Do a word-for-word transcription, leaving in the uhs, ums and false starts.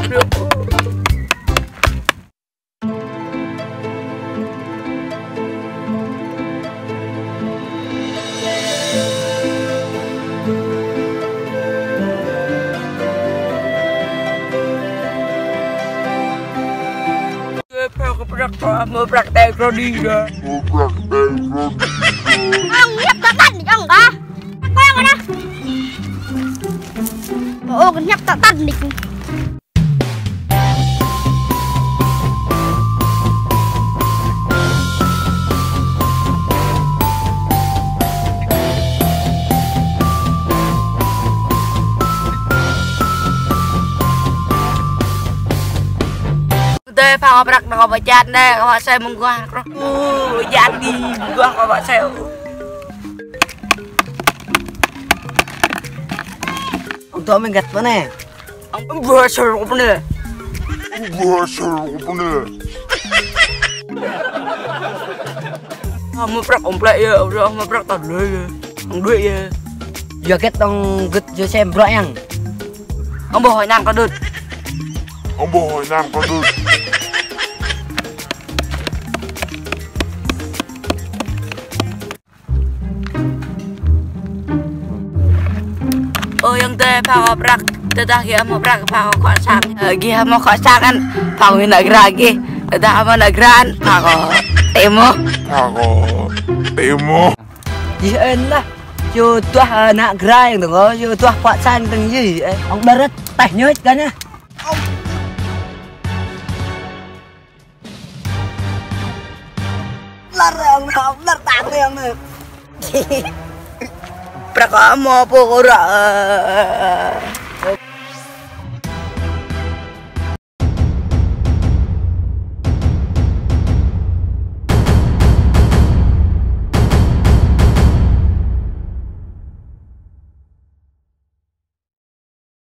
Prăk, prăk, prăk, prăk, prăk, prăk, prăk. Ang ñăp tơtăn đĭ, ang kah. Kơ yang kơ anai. Ơ, ñăp tơtăn đĭ. Dơi, phao prăk, đơ̆ng kơ pơčan dơi, kơ pơsai mơguah krŏ. Ơ, jadi mơguah kơ pơsai. Ơ, tơ̆ mơ̆ng găt pơ anai. Ang bơsai kơ pơ anai. Bơsai kơ pơ anai. Hơmâo prăk ŏng plĕ yơh, ŏng hơmâo prăk tơlơi yơh. Ang đuaĭ yơh. Yua hơget ŏng gĭt yua sem bruă yang. Ang ƀu hơnang kơ đut. Ang ƀu hơnang kơ đut. Ơ, yang tơi phao prăk, tơdah gih hơmâo prăk phao kŏ sang. Ơ, gih hơmâo kŏ sang kan, phao mĭn nă gra gih. Tơdah hơmâo nă gra, phao kŏ tĕ mơ̆. Phao kŏ tĕ mơ̆. Yih ơi lah, yua tuah, ơ, nă gra yang tơ̆ng, yua tuah kŏ sang tơ̆ng yih, ơ. Ŏng ƀơrơ̆t, teh ñuč kan yơh. Lăr yang nă, lăr tang yang nă. Prăk hơmâo pô kơ ră.